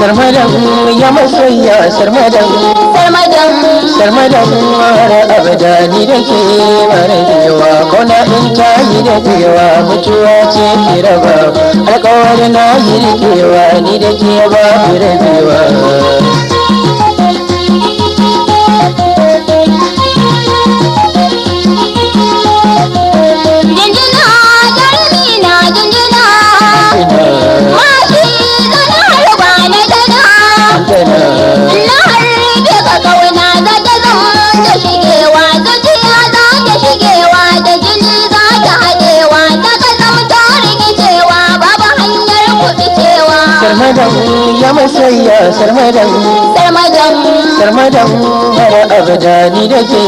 Sarmadan ya masoya sarmadan. Sarmadan. Sarmadan har abada ni da ke marabewa. Kauna in ta yi daɗewa mutuwa ce ke raba. Alƙawari na yi riƙewa ni da ke babu rabewa. Jinjina jarumi na jinjina. Mashi zana harba na dana. Na harbe ka kauna za ta zama ta shigewa. Zuciya za ta shigewa da jini za ta haɗewa. Ta ka zama ta rikicewa babu hanyar kuɓicewa. Sarmadan ya masoya sarmadan. Sarmadan. Sarmadan har abada ni da ke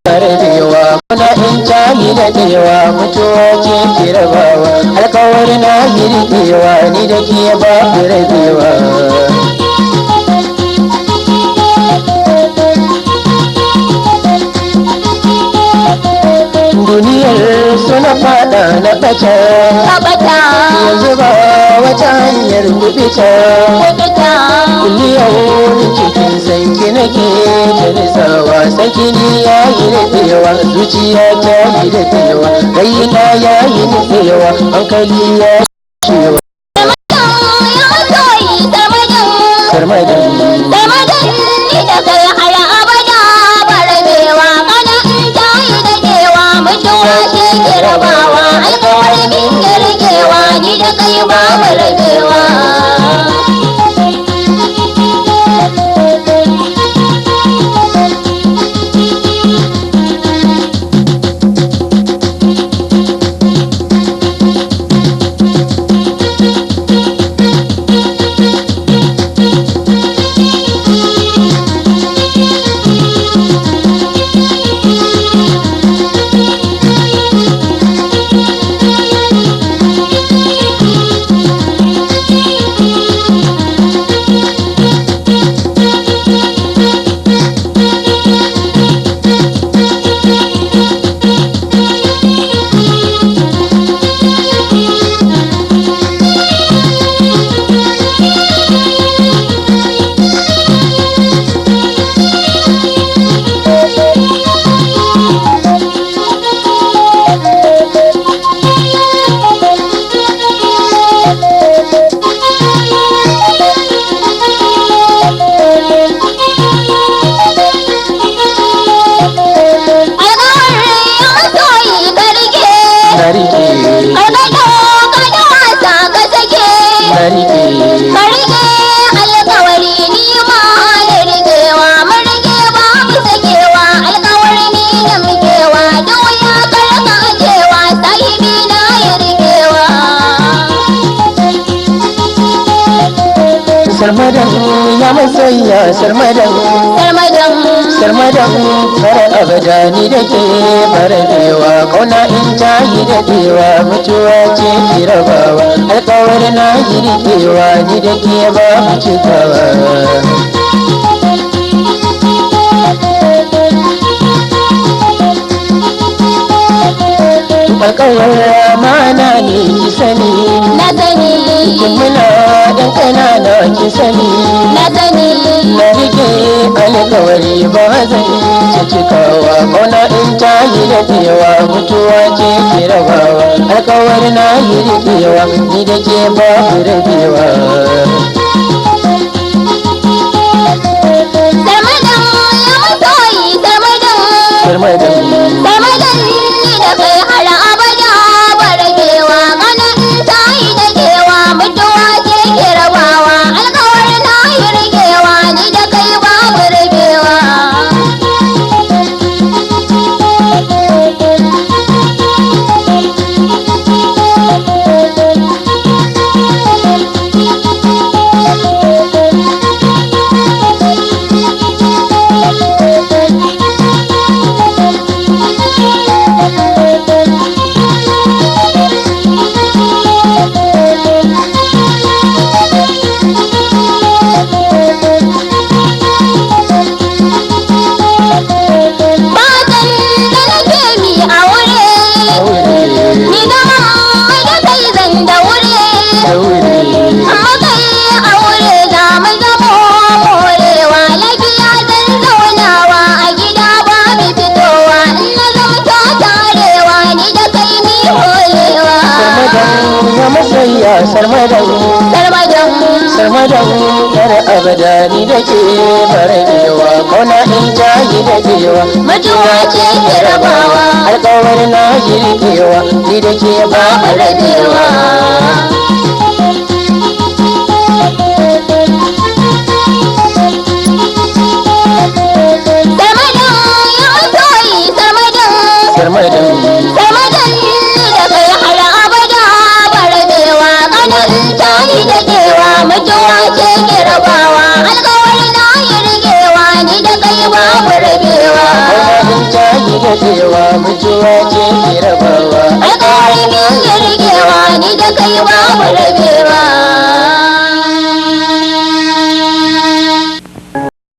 rabewa. Kuna in ta yi daɗewa mutuwa ce ke rabawa. Alkawari na yi riƙewa ni da ke babu rabewa. Duniyar suna fada na ɓata. Tabbata. Yanzu ba wata hanyar kuɓita. Kuɓita. Kulliyar cikin sanki nake ta nisawa. Sanki ni ya yi daɗewa, zuciya ta yi daɗewa, raina ya yi daɗewa, hankali ya cewa. Ya masoyi sarmadan. Sarmadan. Sarmadan ni da kai har abada ba rabewa. Kana in ta yi daɗewa mutuwa ce ke rabawa. Alkawari min ya rikewa ni da kai babu rabewa. Alkawarin ya masoyi ka rike. Na riƙe. Kar ka ɗauka da wasa ka sake. Na riƙe. Ka rike alkawari ni ma na rikewa. Mun rike babu sakewa. Alkawari ni da mukewa. Duk ya karka ajewa sahibi na ya rikewa. Sarmadan ya masoya sarmadan. Sarmadan. Sarmadan har abada ni da ke barabewa. Kauna in ta yi daɗewa mutuwa ce ke rabawa. Alkawari na yi riƙewa ni da ke babu cikawa. Alkawar amana ne ki sani. Na sani. Tun muna ɗan ƙanana ki sani. Na sani. Na rike alkawari ba zan ci cikawa. Kauna in ta yi daɗewa mutuwa ce ke rabawa. Alkawari na yi riƙewa ni da ke babu rabewa. Sarmadan ya masoyi sarmadan. Sarmadan. Sarmadan ni da kai har abada ba rabewa. Kana in ta yi daɗewa mutuwa ce ke rabawa. Alkawari na yi rikewa ni da kai babu rabewa. Sarmadan. Sarmadan. Sarmadan yar abada ni da ke barabewa, kauna in ta yi daɗewa, mutuwa ce ke rabawa. Alkawar na yi riƙewa, ni da ke babu rabewa. Sarmadan ya masoyi sarmadan. Sarmadan. Sarmadan da kai har abada barabewa, kana in ta yi daɗewa, mutuwa ce ke rabawa. Alkawari na yi riƙewa, ni da kai babu rabewa. Kauna in ta yi daɗewa, mutuwa ce ke rabawa. Alkawari na yi riƙewa, ni da kai babu